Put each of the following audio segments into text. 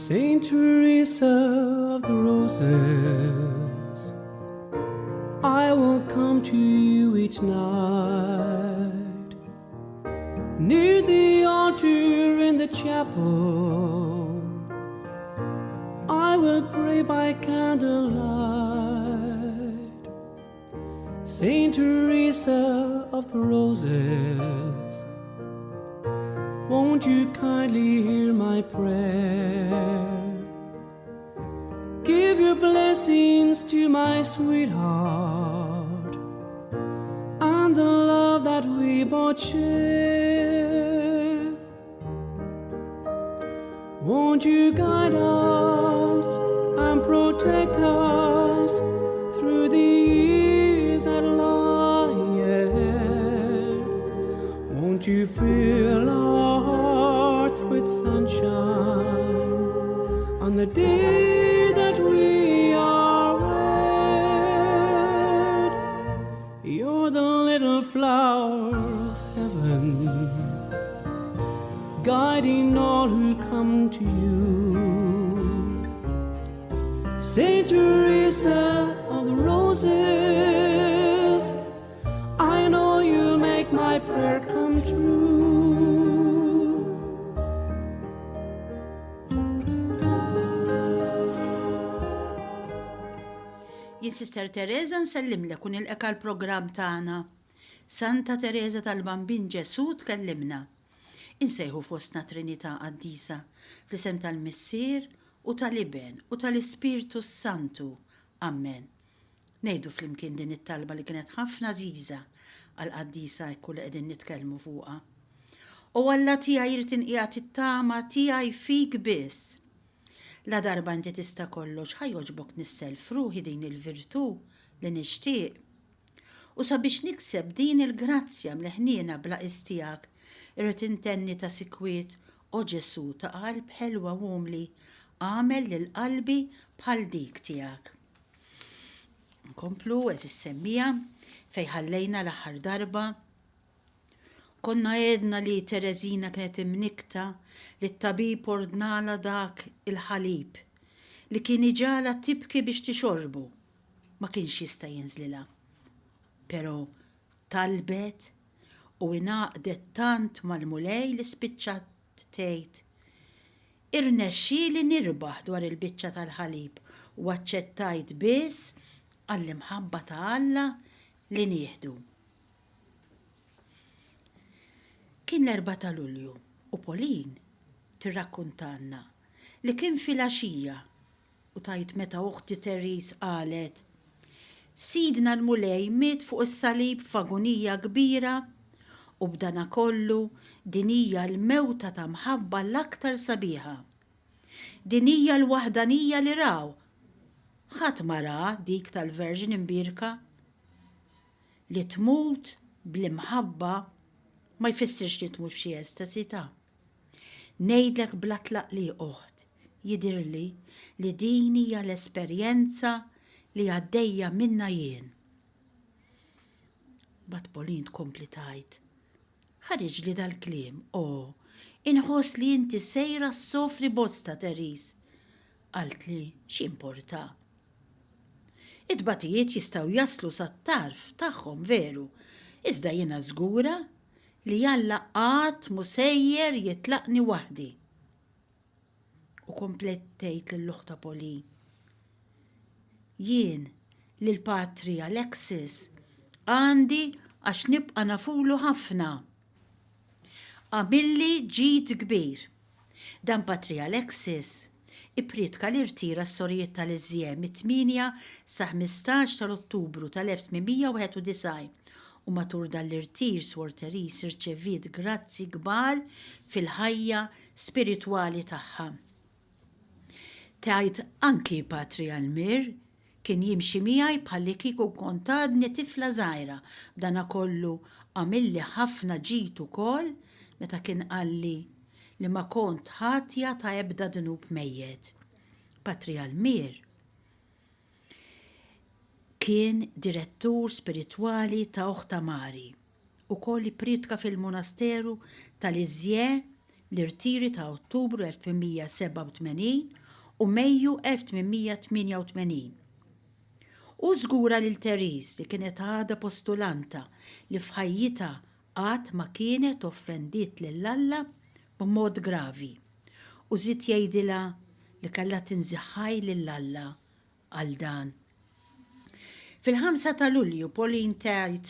Saint Teresa of the Roses, I will come to you each night. Near the altar in the chapel, I will pray by candlelight. Saint Teresa of the Roses, won't you kindly hear my prayer? Give your blessings to my sweetheart and the love that we both share. Won't you guide us and protect us through the years that lie ahead? Won't you fill our hearts with sunshine on the day that we are wed? You're the little flower of heaven, guiding all who come to you. Saint Teresa of the Roses, I know you'll make my prayer come true. Jien Sister Teresa nsellimlek u nilqek għall-programm tagħna. Santa Teresa tal-Bambin Ġesù tkellimna. Insejħu fostna Trinità Qaddisa, fl-isem tal-Missier u tal-Iben u tal-Ispirtu s-Santu. Ammen. Ngħidu flimkien din it-talba li kienet ħafna għażiża għall-qaddisa ekku li qegħdin nitkellmu fuqha. O Alla tiegħi jrid inqiegħed it-tama tiegħi fik biss. Ladarba inti tista' kollox, ħa jogħġbok tnissel f'ruħi din il-virtù li nixtieq. U sabiex nikseb din il-grazzja mill-ħniena bla qies tiegħek, irrid intenni ta' sikwit, O Ġesù ta' qalb ħelwa u umli, agħmel lil qalbi bħal dik tiegħek. Nkomplu, għeżież semmiegħa, fejn ħallejna l-aħħar darba. Konna għedna li Tereżina kienet imnikkta li t-tabib ordnalha dak il-ħalib li kien iġagħalha tibki biex tixorbu. Ma kienx jista' jinżlilha. Però talbet u ingħaqdet tant mal-Mulej li spiċċat tgħid, Irnexxieli nirbaħ dwar il-biċċa tal-ħalib u aċċettajt biss għall-imħabba ta' Alla li nieħdu. Kien l-Erbgħa ta' Lulju u Pauline tirrakkuntalna li kien filgħaxija u tgħid meta oħti Therese qalet, Sidna l-Mulej miet fuq is-salib f'agunija kbira u b'danakollu din hija l-mewta ta' mħabba l-aktar sabiħa. Din hija l-waħdanija li raw. Ħadd ma ra dik tal-Verġni Mbierka. Li tmut bl-imħabba ma jfissirx li tmut f'xi estasi ta'. Ngħidlek bla tlaqliq oħt, jidhirli li din hija l-esperjenza li għaddejja minnha jien. Mbagħad Pauline tkompli tgħid, Ħariġli dal-kliem, O, inħoss li inti sejra ssofri bosta, Therese. Qaltli, X'jimporta? It-tbatijiet jistgħu jaslu sat-tarf tagħhom veru, iżda jiena żgura li Alla qatt mhu sejjer jitlaqni waħdi. U kompliet tgħid lil oħtha Pauline, Jien lil Patri Alexis għandi għax nibqa' nafulu ħafna. Għamilli ġid kbir. Dan Patri Alexis ipprietka l-irtir għas-Sorijiet ta' Lisieux mit-8 sa 15 tal-Ottubru tal-1891 u matul dan l-irtir Swor Therese irċeviet grazzi kbar fil-ħajja spiritwali tagħha. Tgħid anki Patri Almir Kien jimxi miegħi bħallikieku kont għadni tifla żgħira, b'danakollu għamilli ħafna ġid ukoll meta kien qalli li ma kont ħatja ta' ebda dnub mejjet. Patri Almir kien direttur spiritwali ta' oħtha Mari. Ukoll ipprietka fil-monasteru ta' Lisieux. l-irtiri ta' Ottubru 1887 u Mejju 1888. Hu żgura lil Therese li kienet għadha postulanta li f'ħajjitha qatt ma kienet offendiet lil Alla b'mod gravi u żied jgħidilha li kellha tinżiħħaj lil Alla għal dan. Fil-5 ta' Lulju Pauline tgħid,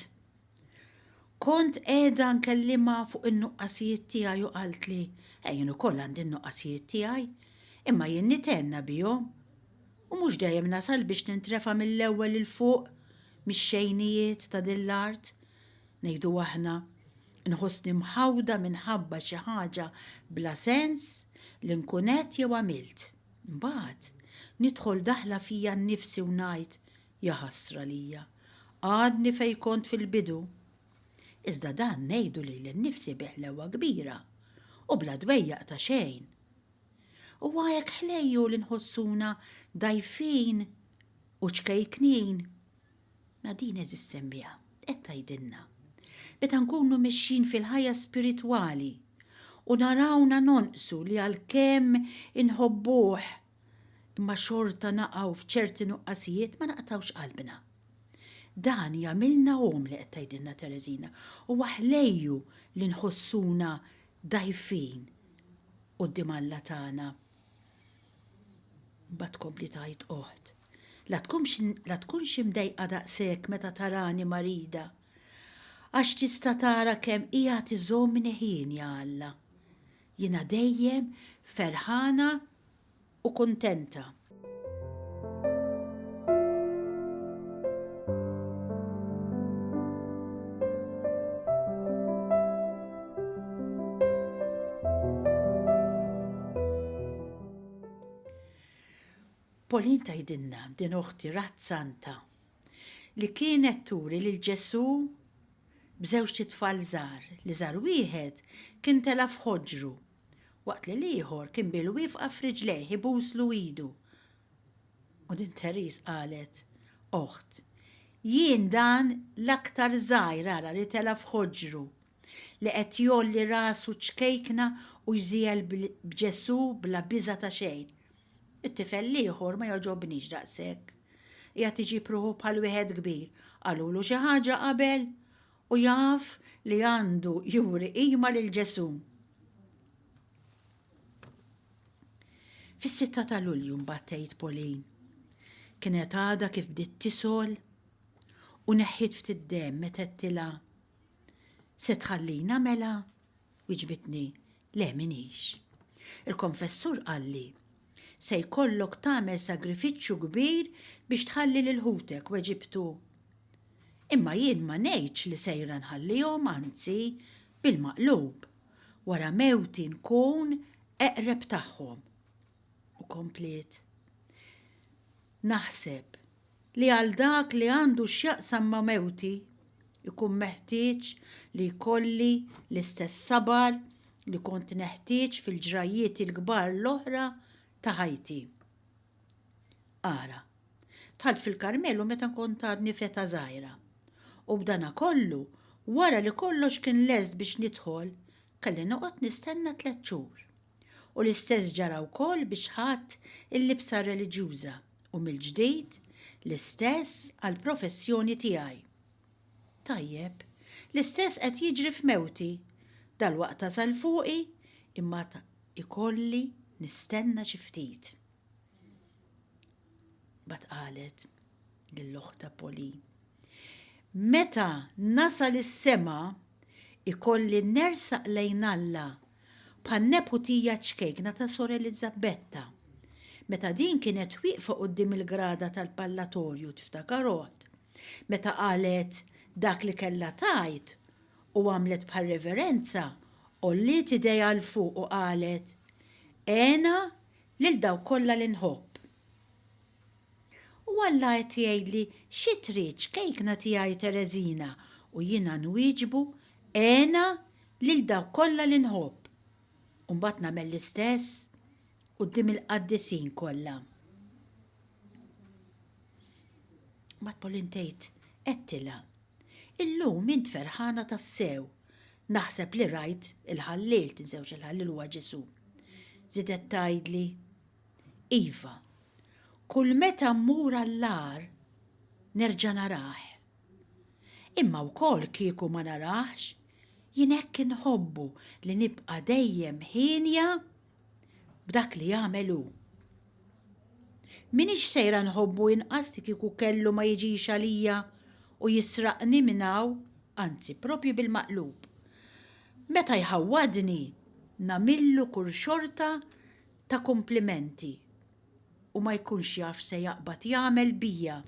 Kont qiegħda nkellimha fuq in-nuqqasijiet tiegħi u qaltli, 'Eh, jien ukoll għandi n-nuqqasijiet tiegħi, imma jien nithenna bihom. U mhux dejjem nasal biex nintrefa' mill-ewwel 'il fuq mix-xejnijiet ta' din l-art. Ngħidu aħna, inħossni mħawda minħabba xi ħaġa bla sens li nkun għedt jew għamilt. Imbagħad, nidħol daħla fija nnifsi u ngħid, Jaħasra lija, għadni fejn kont fil-bidu. Iżda dan ngħidu lili nnifsi bi ħlewwa kbira u bla dwejjaq ta' xejn. Huwa hekk ħlejju li nħossuna dgħajfin u ċkejknin. Nadine għeżież semmiegħa, qed tgħidilna, meta nkunu mexjin fil-ħajja spiritwali u narawna nonqsu li għalkemm inħobbuh imma xorta naqgħu f'ċerti nuqqasijiet ma naqtgħux qalbna. Dan jagħmilna umli qed tgħidilna Tereżina, huwa ħlejju li nħossuna dgħajfin quddiem Alla tagħna. Imbagħad tkompli tgħid oħt, la tkunx la tkunx imdejqa daqshekk meta tarani marida, għax tista' tara kemm qiegħed iżommni ħienja Alla. Jiena dejjem ferħana u kuntenta. Pauline tgħidilna din oħti rat santa li kienet turi lil Ġesù b'żewġt itfal żgħar, li żgħar wieħed kien tela' f'ħoġru waqt li l-ieħor kien bil-wifqa f'riġlejh ibuslu idu. U din Therese qalet, Oħt, jien dan l-aktar żgħir ara li tela' f'ħoġru, li qed jgħolli rasu ċkejkna u jżiegħel b'Ġesù bla biża' ta' xejn. It-tifel l-ieħor ma jogħġobnix daqshekk. Qiegħed iġib ruħu bħal wieħed kbir. Qalulu xi ħaġa qabel u jaf li għandu juri qima lil Ġesù. Fis-sitta ta' Lulju mbagħad tgħid Pauline, kienet għadha kif bdiet tisgħol u neħħiet ftit demm meta għedtilha, Se tħallina mela? Wiġbitni, Le m'iniex. Il-konfessur qalli, Se jkollok tagħmel sagrifiċċju kbir biex tħalli lil ħutek, weġibtu. Imma jien ma ngħidx li sejra nħallihom anzi, bil-maqlub, wara mewti nkun eqreb tagħhom. U kompliet, Naħseb li għal dak li għandu x'jaqsam ma' mewti, ikun meħtieġ li jkolli l-istess sabar li kont neħtieġ fil-ġrajjiet il-kbar l-oħra ta' ħajti. Ara, dħalt fil-Karmelu meta kont għadni f'età żgħira. U b'danakollu, wara li kollox kien lest biex nidħol, kelli noqgħod nistenna tlett xhur. U l-istess ġara wkoll biex ħadt il-libsa reliġjuża u mill-ġdid l-istess għall-professjoni tiegħi. Tajjeb, l-istess qed jiġri f'mewti, dalwaqt tasal fuqi imma ikolli nistenna xi ftit. Mbagħad qalet lil oħtha Pauline, Meta nasal is-sema ikolli nersaq lejn Alla bħan-neputija ċkejkna ta' Sor Eliżabetta. Meta din kienet wieqfa quddiem il-grada tal-pallatorju, tiftakar oħt, meta qalet dak li kellha tgħid u għamlet bħal reverenza, għolliet idejha 'l fuq u qalet, Hena lil dawk kollha li nħobb. U Alla qed jgħidli, Xi trid, ċkejkna tiegħi Tereżina? U jiena nwieġbu, Hena lil dawk kollha li nħobb. U mbagħad nagħmel l-istess quddiem il-qaddisin kollha. Mbagħad Pauline tgħid, Għedtilha, Illum int ferħana tassew. Naħseb li rajt il-ħalliel, tinsewx il-ħalliel huwa Ġesù. Żiedet tgħidli, Iva, kull meta mmur għall-għar nerġa' narah. Imma wkoll kieku ma narahx, jien hekk inħobbu li nibqa' dejjem hienja b'dak li jagħmel hu. M'iniex sejra nħobbu inqas li kieku kellu ma jiġix għalija u jisraqni minn hawn, anzi proprju bil-maqlub. Meta jħawwadni, nagħmillu kull xorta ta' kumplimenti u ma jkunx jaf x'se jaqbad jagħmel bija.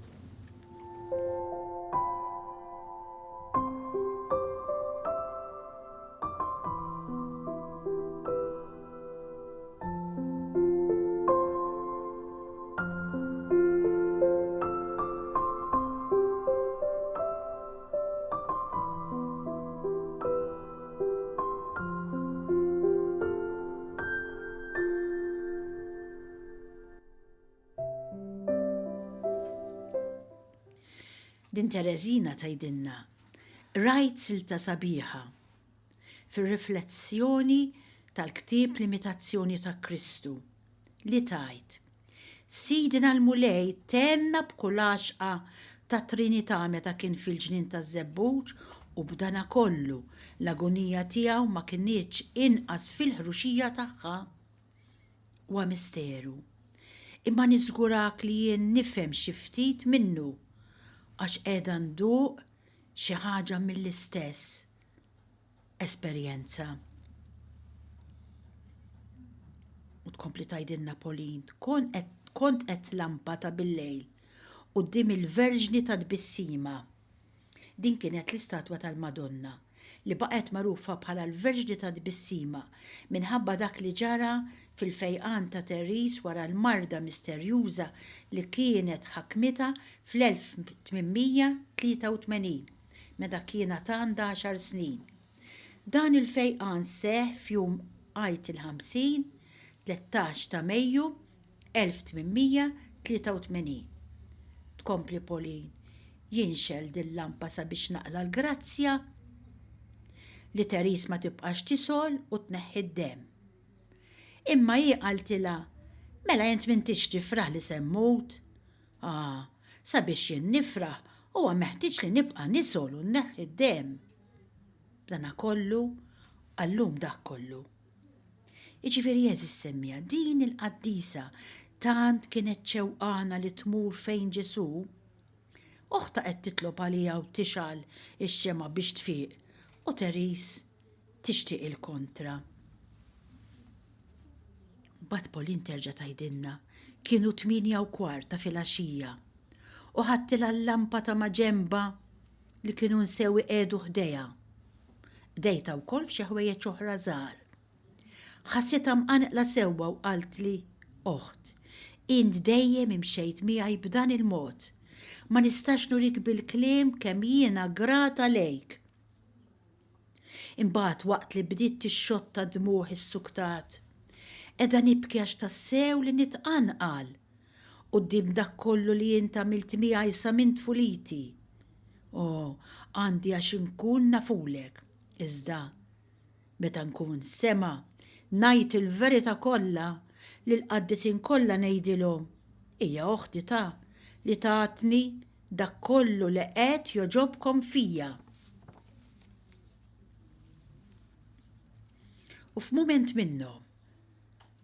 Din Tereżina tgħidilna, Rajt silta sabiħa fir-riflessjoni tal-ktieb L-Imitazzjoni ta' Kristu, li tgħid, Sidna l-Mulej tenna b'kull għaxqa tat-Trinità meta kien fil-ġnien taż-żebbuġ u b'danakollu l-agunija tiegħu ma kinitx inqas fil-ħruxija tagħha. Huwa misteru. Imma niżgurak li jien nifhem xi ftit minnu għax qiegħda nduq xi ħaġa mill-istess esperjenza. U tkompli tgħidilna Pauline, kont qed lampa ta' billejl quddiem il-Verġni ta' Tbissima. Din kienet l-istatwa tal-Madonna, li baqgħet magħrufa bħala l-Verġni ta' Tbissima minħabba dak li ġara fil-fejqan ta' Therese wara l-marda misterjuża li kienet ħakmitha fl-1883, meta kien għad għandha għaxar snin. Dan il-fejqan seħħ f'jum Għid il-Ħamsin, 13 ta' Mejju, 1883. Tkompli Pauline, Jien xegħelt dil-lampa sabiex naqla' l-grazzja li Therese ma tibqax tisgħol u tneħħi d-demm. Imma hi qaltilha, Mela int m'intix tifraħ li se mmut? Ah, sabiex jien nifraħ huwa meħtieġ li nibqa' nisgħol u nneħħi d-demm. B'danakollu, għal-lum dak kollu. Jiġifieri għeżież semmiegħa, din il-qaddisa tant kienet xewqana li tmur fejn Ġesù, oħtha qed titlob għaliha u tixgħal ix-xemgħa biex tfiq u Therese tixtieq il-kontra. Mbagħad Pauline terġa' tgħidilna, kienu 8:15 ta' filgħaxija u ħadtilha l-lampa ta' maġenbha li kienu nsew iqiegħdu ħdejha. Qdejtha wkoll f'xi ħwejjeġ oħra żgħar. Ħassitha mqanqla sewwa u qaltli, Oħt, int dejjem imxejt miegħi b'dan il-mod. Ma nistax nurik bil-kliem kemm jiena grata lejk. Imbagħad waqt li bdiet tixxotta dmugħ issuktat, Qiegħda nibki għax tassew li nitqanqal quddiem dak kollu li int għamilt miegħi sa minn tfuliti. O, għandi għax inkun nafulek, iżda, meta nkun sema, ngħid il-verità kollha, lill-qaddisin kollha ngħidilhom, hija oħti ta' li tatni dak kollu li qed jogħġobkom fija. U f'mument minnhom,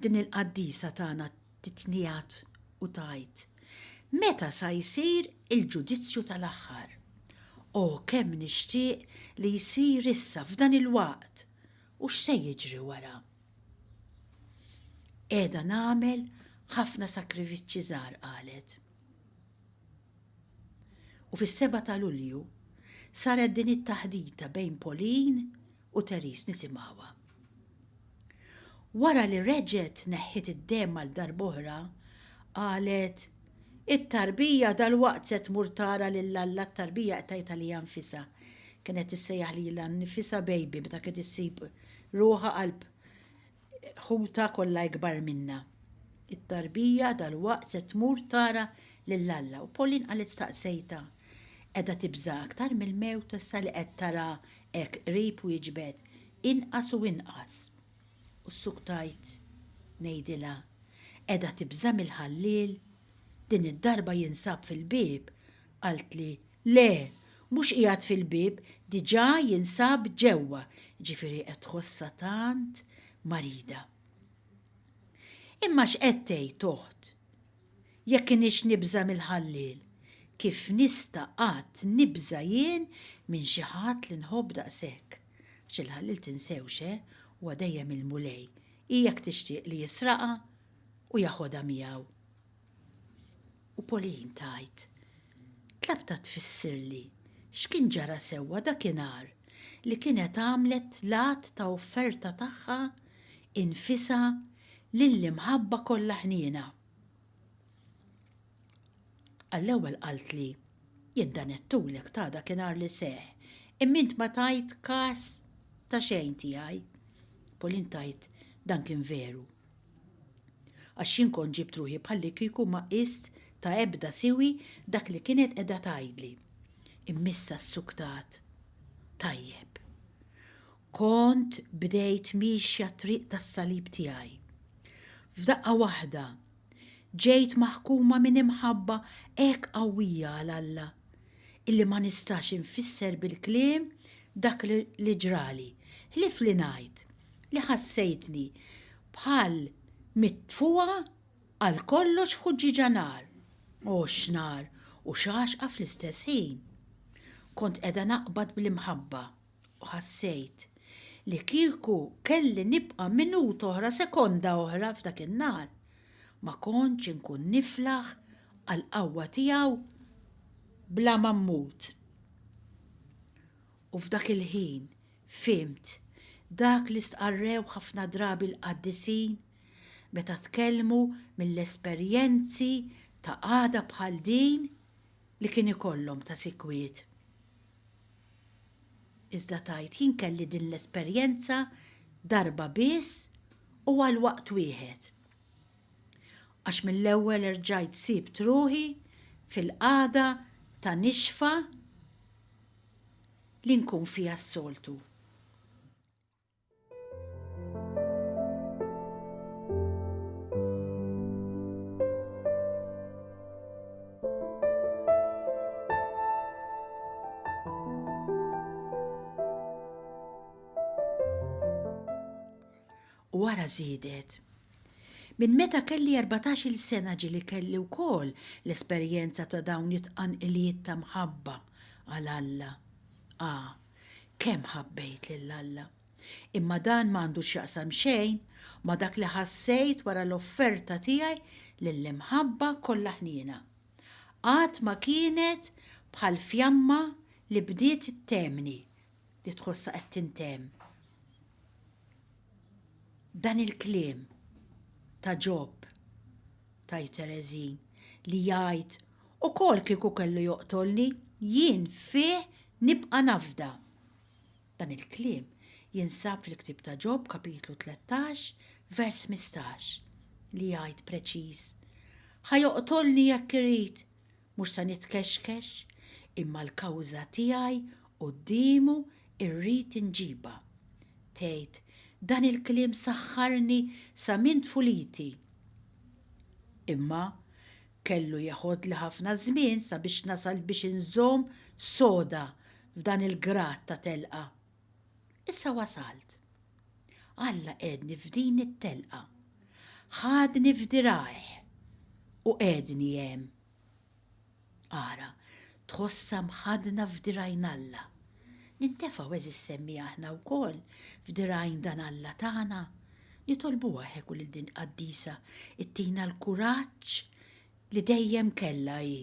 din il-qaddisa tagħna titniegħed u tgħid, Meta sa jsir il-ġudizzju tal-aħħar? O kemm nixtieq li jsir issa f'dan il-waqt! U x'se jiġri wara? Qiegħda nagħmel ħafna sagrifiċċji żgħar, qalet. U fis-7 ta' Lulju saret din it-taħdita bejn Pauline u Therese nisimgħuha. Wara li reġgħet neħħiet id-demm għal darb'oħra, qalet, It-tarbija dalwaqt se tmur tara lil Alla t-tarbija qed tgħid għaliha nfisha. Kienet issejjaħ lilha nfisha baby meta kienet issib ruħha qalb ħutha kollha ikbar minnha. It-tarbija dalwaqt se tmur tara lil Alla. U Pauline qalet staqsejtha, Qiegħda tibża' aktar mill-mewt issa li qed tara. Hekk qrib wieġbet, Inqas u inqas. U ssuktajt ngħidilha, Qiegħda tibża' mill-ħalliel? Din id-darba jinsab fil-bieb. Qaltli, Le, mhux qiegħed fil-bieb, diġà jinsab ġewwa, jiġifieri qed tħossha tant marida. Imma x'qed tgħid oħt? Jekk iniex nibża' mill-ħalliel, kif nista' qatt nibża' jien minn xi ħadd li nħobb daqshekk? Għax il-ħalliel tinsewx, eh, huwa dejjem il-Mulej. Hi jekk tixtieq li jisraqha u jaħodha miegħu. U Pauline tgħid, Tlabtha tfissirli x'kien ġara sewwa dakinhar li kienet għamlet l-att ta' offerta tagħha infisha lill-Imħabba kollha ħniena. Għall-ewwel qaltli, Jien dan għedtulek ta' dakinhar li seħħ, imma int ma tajt kas ta' xejn tiegħi. Pauline tgħid dan kien veru. Għax jien kont ġibt ruħi bħallikieku ma qist ta' ebda siwi dak li kienet qiegħda tgħidli. Imma issa ssuktat. Tajjeb. Kont bdejt miexja t-triq tas-salib tiegħi. F'daqqa waħda, ġejt maħkuma minn imħabba hekk qawwija għal Alla, illi ma nistax infisser bil-kliem dak li ġrali, ħlief li ngħid li ħassejtni bħal mitfugħa għal kollox f'ħuġġieġa nar. O x'nar u x'għaxqa fl-istess ħin! Kont qiegħda naqbad bl-imħabba. U ħassejt li kieku kelli nibqa' minuta oħra, sekonda oħra f'dak in-nar, ma kontx inkun niflaħ għall-qawwa tiegħu bla ma mmut. U f'dak il-ħin fhimt dak li stqarrew ħafna drabi l-qaddisin meta tkellmu mill-esperjenzi ta' qagħda bħal din li kien ikollhom ta' sikwit. Iżda tgħid jien kelli din l-esperjenza darba biss u għal waqt wieħed. Għax mill-ewwel erġajt sibt ruħi fil-qagħda ta' nixfa li nkun fiha s-soltu. U wara żiedet, Minn meta kelli 14-il sena ġieli kelli wkoll l-esperjenza ta' dawn it-tqanqiliet ta' mħabba għal Alla. Ah, Kemm ħabbejt lil Alla! Imma dan ma għandu x'jaqsam xejn ma' dak li ħassejt wara l-offerta tiegħi lill-imħabba kollha ħniena. Qatt ma kienet bħal fjamma li bdiet ittemmni, li tħossha qed tintemm. Dan il-kliem ta' Ġob, tgħid Tereżin, li jgħid, Ukoll kieku kellu joqtolni, jien fih nibqa' nafda. Dan il-kliem jinsab fil-ktieb ta' Ġob kapitlu 13 vers 15 li jgħid preċiż, Ħa joqtolni jekk irid, mhux sa nitkexkex, imma l-kawża tiegħi quddiemu rrid inġibha. Tgħid, dan il-kliem saħħarni sa minn tfuliti. Imma Kellu jeħodli ħafna żmien sabiex nasal biex inżomm soda f'dan il-grad ta' telqa. Issa wasalt. Alla qegħedni f'din it-telqa. Ħadni f'dirgħajh u qegħedni hemm. Ara, tħossha mħaddna f'dirgħajn Alla. Nintefgħu għeżież semmiegħa aħna wkoll f'dirgħajn dan Alla tagħna. Nitolbuha ħeku lil din qaddisa ttina l-kuraġġ li dejjem kellha hi.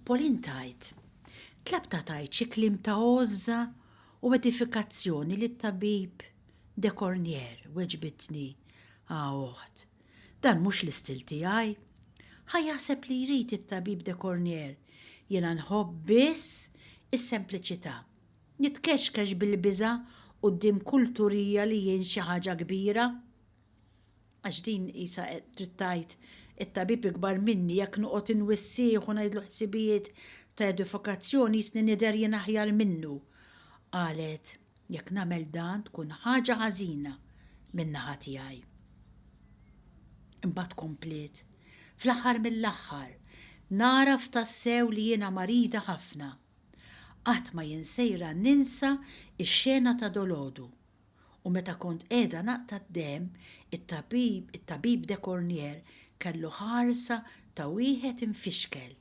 Pauline tgħid, Tlabtha tgħid xi kliem ta' għożża u edifikazzjoni lit-tabib De Cornier, weġbitni, Ah oħt, dan mhux l-istil tiegħi. Ħa jaħseb li jrid it-tabib De Cornier, jiena nħobb biss is-sempliċità. Nitkexkex bil-biża' quddiem kull turija li jien xi ħaġa kbira. Għax din qisha trid tgħid it-tabib ikbar minni jekk noqgħod inwissih u ngħidlu ħsibijiet ta' edifikazzjoni jisni nidher jien aħjar minnu. Qalet, jekk nagħmel dan tkun ħaġa ħażina min-naħa tiegħi. Imbagħad kompliet, fl-aħħar mill-aħħar, nagħraf tassew li jiena marida ħafna. Qatt ma jien sejra ninsa x-xena ta' dolodu. U meta kont qiegħda naqta' d-demm, it-tabib, it-tabib de Cornier kellu ħarsa ta' wieħed imfixkel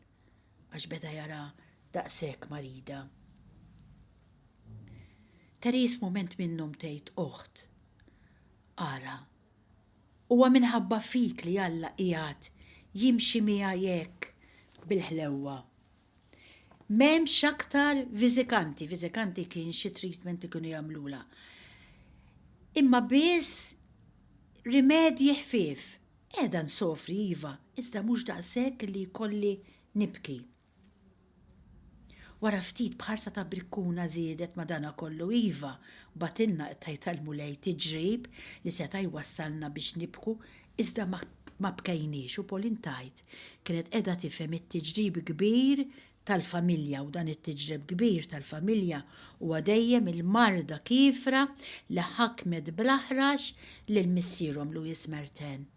għax beda jara daqshekk marida. Therese mument minnhom tgħid oħt, ara, huwa minħabba fik li Alla qiegħed jimxi miegħi hekk bil-ħlewwa. M'hemmx aktar viżikanti, viżikanti kien xi treatment li kienu jagħmlulha. Imma biss rimedji ħfief. Qiegħda nsofri iva, iżda mhux daqshekk li jkolli nibki. Wara ftit b'ħarsa ta' brikkuna żiedet madanakollu iva, bagħtilna qed tgħid tal-Mulej tiġrib li seta' jwassalna biex nibku iżda ma ma bkejniex u Pauline tgħid kienet qiegħda tifhem it-tiġrib kbir tal-familja u dan it-tiġrib kbir tal-familja huwa dejjem il-marda kiefra li ħakmet bl-aħrax lil missierhom Louis Merten.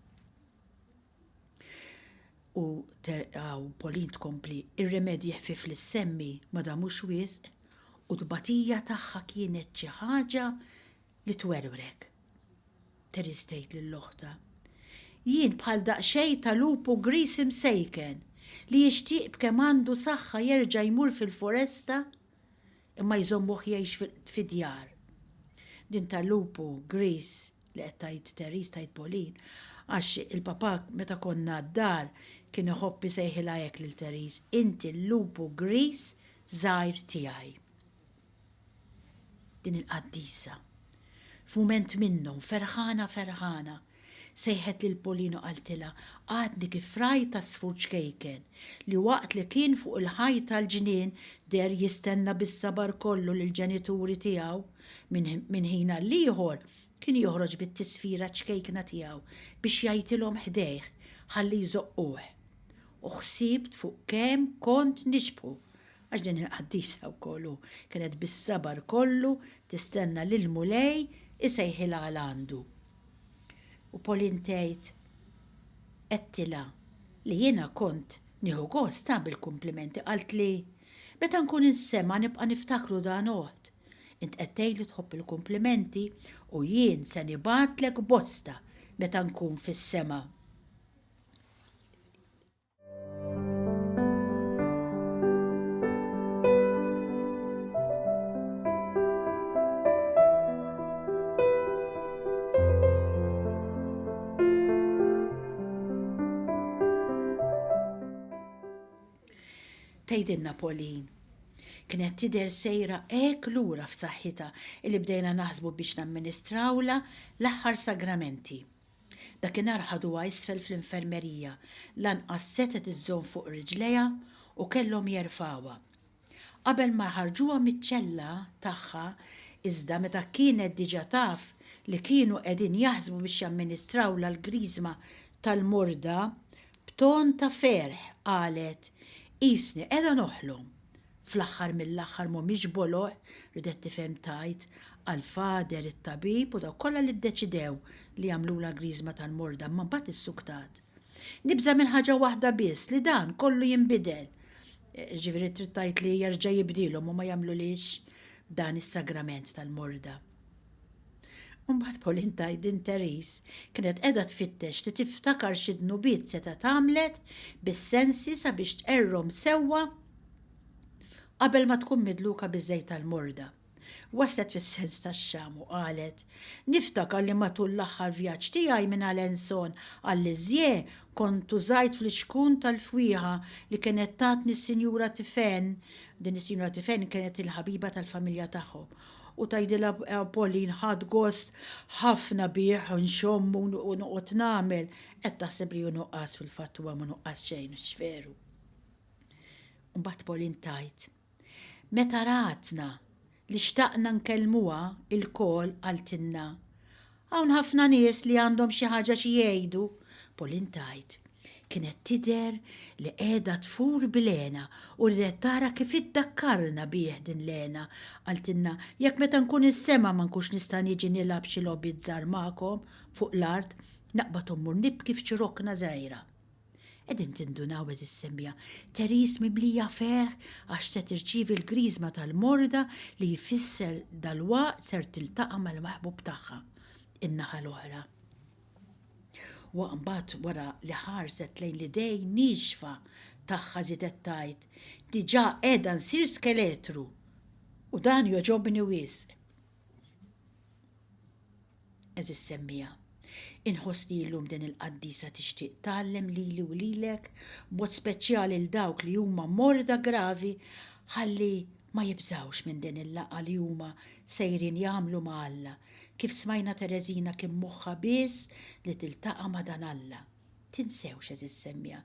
U hawn Pauline tkompli, ir-rimedji ħfief li ssemmi ma damux wisq u t-tbatija tagħha kienet xi ħaġa li twerwrek. Therese tgħid lil oħtha, Jien bħal daqsxejn ta' lupu griż imsejken li jixtieq b'kemm għandu saħħa jerġa' jmur fil-foresta imma jżommuh jgħix fid-djar. Din tal-lupu griż li qed tgħid Therese tgħid Pauline għax il-papà meta konna d-dar kien iħobb isejħilha hekk lil Therese, inti l-lupu griż żgħir tiegħi. Din il-qaddisa. F'mument minnhom, ferħana ferħana, sejħet lil Pauline u qaltilha, Għadni kif rajt għasfur ċkejken, li waqt li kien fuq il-ħajt tal-ġnien deher jistenna bis-sabar kollu lill-ġenituri tiegħu, minn ħin għall-ieħor kien joħroġ bit-tisfira ċkejkna tiegħu biex jgħajtilhom ħdejh ħalli jżoqquh. U ħsibt fuq kemm kont nixbħu Għax din il-qaddisa wkoll u kienet bis-sabar kollu tistenna lill-Mulej isejħilha għal għandu. U Pauline tgħid, Għedtilha li jiena kont nieħu gost ta' bil-kumplimenti qaltli, Meta nkun insema' nibqa' niftakru dan oħt. Int qed tgħidli tħobb il-kumplimenti u jien se nibgħatlek bosta meta nkun fis-sema. Tgħidilna Pauline. Kienet tidher sejra hekk lura f'saħħitha illi bdejna naħsbu biex namministrawlha l-aħħar sagramenti. Dakinhar ħaduha isfel fl-infermerija, lanqas setgħet iżżomm fuq riġlejha u kellhom jerfgħuha. Qabel ma ħarġuha miċ-ċella tagħha, iżda meta kienet diġà taf li kienu qegħdin jaħsbu biex jamministrawlha l-griżma tal-morda, b'ton ta' ferħ qalet, Qisni qiegħda noħlom. Fl-aħħar mill-aħħar mhumiex boloh, ridet tifhem tgħid, għall-father, it-tabib u dawk kollha li ddeċidew li jagħmlulha griżma tal-morda imma mbagħad issuktat. Nibża' minn ħaġa waħda biss, li dan kollu jinbidel. Jiġifieri trid tgħid li jerġa' jibdielhom u ma jagħmlulhiex dan is-sagrament tal-morda. U mbagħad Pauline tgħid din Therese kienet qiegħda tfittex li tiftakar xi dnubiet setgħet għamlet bis-sensi sabiex tqerrhom sewwa qabel ma tkun midluka biż-żejt tal-morda. Waslet fis-sens tax-xamm u qalet, Niftakar li matul l-aħħar vjaġġ tiegħi minn Alençon għal Lisieux kont użajt flixkun tal-fwieħa li kienet tatni s-Sinjura Tiphaine, din is-Sinjura Tiphaine kienet il-ħabiba tal-familja tagħhom, u tgħidilha Pauline ħadt gost ħafna bih u nxommu u noqgħod nagħmel, qed taħseb li hu nuqqas fil-fatt huwa ma nuqqas xejn, hux veru? Mbagħad Pauline tgħid, Meta ratna li xtaqna nkellmuha ilkoll qaltilna, Hawn ħafna nies li għandhom xi ħaġa xi jgħidu, Pauline tgħid. Kienet tidher li qiegħda tfur bil-hena u riedet tara kif iddakkarna bih din l-hena. Qaltilna, jekk meta nkun is-sema ma nkunx nista' niġi nilgħab xi logħbiet żgħar magħkom fuq l-art, naqbad u mmur nibki f'xi rokna żgħira. Qegħdin tindunaw għeżież semmiegħa, Therese mimlija ferħ għax se tirċievi l-griżma tal-morda li jfisser dalwaqt ser tiltaqa' mal-maħbub tagħha in-naħa l-oħra. Wa mbagħad wara li ħarset lejn l-idejn niexfa tagħha żiedet tgħid, Diġà qiegħda nsir skeletru u dan jogħġobni wisq. Għeżież semmiegħa, inħoss li illum din il-qaddisa tixtieq tgħallem lili u lilek, b'mod speċjali 'l dawk li huma morda gravi ħalli ma jibżgħux minn din il-laqgħa li huma sejrin jagħmlu ma' Alla, kif smajna Tereżina kien moħħha biss li tiltaqa' ma' dan Alla. Tinsewx, għeżież semmiegħa,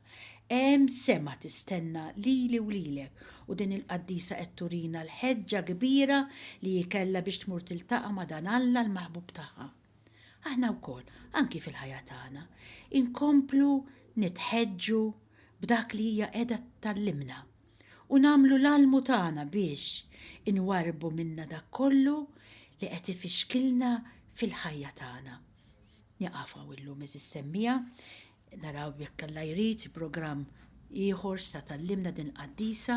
hemm sema tistenna lili u lilek u din il-qaddisa qed turina l-ħeġġa kbira li hi kellha biex tmur tiltaqa' ma' dan Alla l-maħbub tagħha. Aħna wkoll, anki fil-ħajja tagħna, inkomplu nitħeġġu b'dak li hija qiegħda tgħallimna u nagħmlu l-almu tagħna biex inwarrbu minna dak kollu li qed ifixkilna fil-ħajja tagħna. Nieqaf hawn illum għeżież semmiegħa, naraw jekk Alla jrid programm ieħor x'sa tgħallimna din il-qaddisa.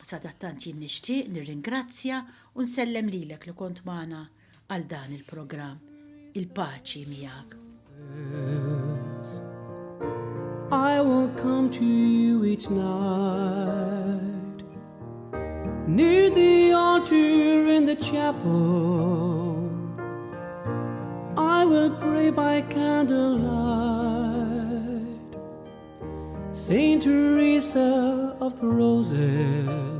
Sadattant jien nixtieq nirringrazzja u nsellem lilek li kont magħna għal dan il-programm. Il-paċi miegħek. I will come to you each night Near the altar in the chapel I will pray by candlelight Saint Teresa of the Roses.